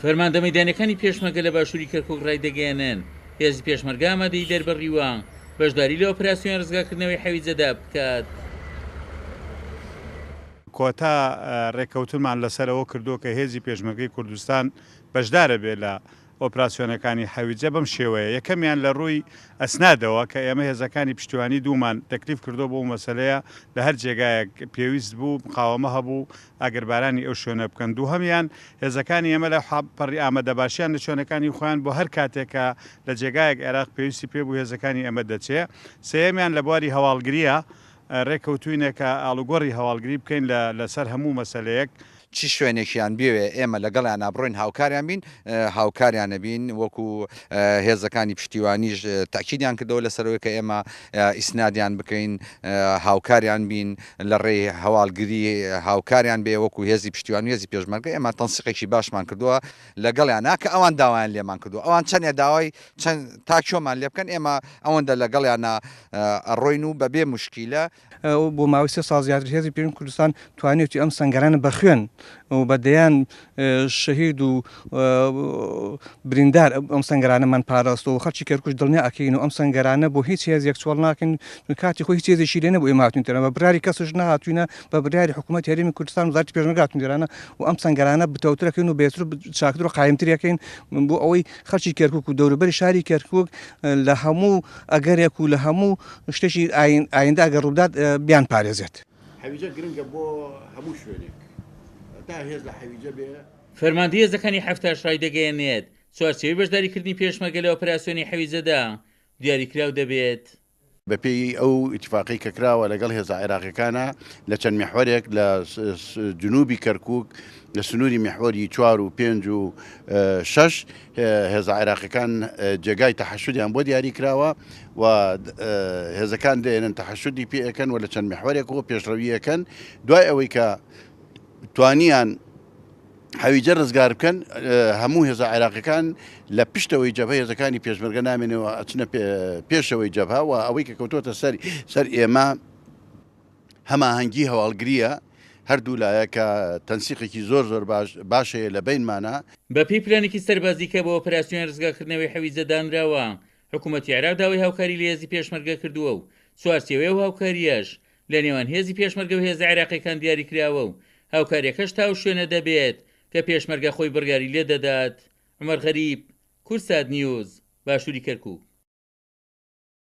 فەرماندە مەیدانیەکانی پێشمەرگە لە باشووری کەرکوک ڕایدەگەیەنن، هێزی پێشمەرگە ئامادەیی دەربڕیوە بەشداری لە ئۆپراسیۆنی ڕزگارکردنەوەی حەویجەدا بکات. کۆتا رێککەوتنمان لەسەر ئەوە کردووە کە هێزی پێشمەرگەی کوردستان بەشدارەبێ لە ئۆپراسیۆنەکانی حەویجە بەم شێوەیە، یەکەمیان لە رووی ئەسنادەوە کە ئێمە هێزەکانی پشتیوانی دوومان تەکلیف کردووە بۆ ئەو مەسەلەیە لە هەر جێگایەک پێویست بوو مقاوەمە هەبوو ئاگربارانی ئەو شوێنە بکەن، دووهەمیان هێزەکانی ئێمە لە پەڕی ئامادەباشیان لە شوێنەکانی خۆیان بۆ هەر کاتێک کە لە جێگایەک عێراق پێویستی پێ بوو هێزەکانی ئێمە دەچێ، سێیەمیان لە بواری هەواڵگرییە رێککەوتووینە کە ئاڵوگۆڕی هەواڵگری بکەین لە لەسەر هەموو مەسەلەیەک. چ شوێنێکیان بوێ ئێمە لەگەڵیانا بڕۆین هاوکاریان بین هاوکاریان ئەبین وەکو هێزەکانی پشتیوانیش تەئکیدیان کردەوە لەسەرەوەی کە ئێمە ئیسنادیان بکەین هاوکاریان بین لە ڕێی هەواڵگری هاوکاریان بێ وەکو هێزی پشتیوان و هێزی پێشمەرگە ئێمە تەنسیقێکی باشمان کردووە لەگەڵیانا کە ئەوان داوایان لێمان کردووە ئەوان چەندێ داوای چەند تا کوێمان لێ بکەن ئێمە ئەوەندە لەگەڵیانا ئەڕۆین و بەبێ موشکیلە بۆ ماوەی سێ ساڵ زیاتر هێزی پێشمەرگەی کوردستان توانیویەتی ئەم سەنگەرانە بە خوێن و بە دەیان شەهید و بریندار ئەم سەنگەرانەمان پاراستەوە و خەڵکی کەرکوش دڵنیا ئەکەین و ئەم سەنگەرانە بۆ هیچ هێزێک چۆڵ ناکەین کاتی خۆی هیچ هێزێکی لێ نەبوو ئێمە هاتوین تێران بە بڕیاری کەسش نەهاتوینە بە بڕیاری حکوومەتی هەرێمی کوردستان وەزارەتی پێشمەرگە هاتوین تێرانە و ئەم سەنگەرانە بتەوترەکەین و بێتر و چاکتر و قایمتر ئەکەین بۆ ئەوەی خەڵکی کەرکوک و دەوروبەری شاری کەرکوک لە هەموو ئەگەرێک و لە هەموو شتێکی ئایندە ئەگەر ڕووبدات بیانپارێزێت. حەویجە گرنگە بۆ هەموو شوێنێک تا هێز لە حەویجە بێ. فەرماندەی هێزەکانی حەفتاش ڕایدەگەیەنێت، چوارچێوەی بەشداریکردنی پێشمەرگە لە ئۆپەراسیۆنی حەویجەدا دیاریکراو دەبێت. بەپێی ئەو ئیتیفاقەی کە کراوە لەگەڵ هێزە عێراقیەکانا لە چەند میحوەرێک لە جنوبی کەرکوک لە سنووری میحوەری چوار و پێنج و شەش هێزە عێراقیەکان جێگای تەحەشودیان بۆ دیاری کراوە و هێزەکان دێنن تەحەشودی پێ ئەکەن و لە چەند میحوەرێکەوە پێشڕەوی ئەکەن دوای ئەوەی کە توانیان حەویجە ڕزگار بکەن هەموو هێزە عێراقیەکان لە پشتەوەی جەبهە هێزەکانی پێشمەرگە نامێنەوە ئەچنە پێشەوەی جەبهە و ئەوەی کە کەوتۆتە سەر سەر ئێمە هەماهەنگی هەواڵگریە هەردوو لایە کە تەنسیقێکی زۆر زۆر باش باش هەیە لە بینمانە. بەپێی پلانێکی سەربازی کە بۆ ئۆپەراسیۆنی ڕزگارکردنەوەی حەویجە دانراوە، حکومەتی عێراق داوای هاوکاری لە هێزی پێشمەرگە کردووە و چوارچێوەی ئەو هاوکارییەش لە نێوان هێزی پێشمەرگە و هێزە عێراقییەکان دیاریکراوە و هاوکارییەکەش تا ئەو شوێنە دەبێت کە پێشمەرگە خۆی بڕیاری لێدەدات. عومەر غەریب، کوردسات نیوز، باشووری کەرکووک.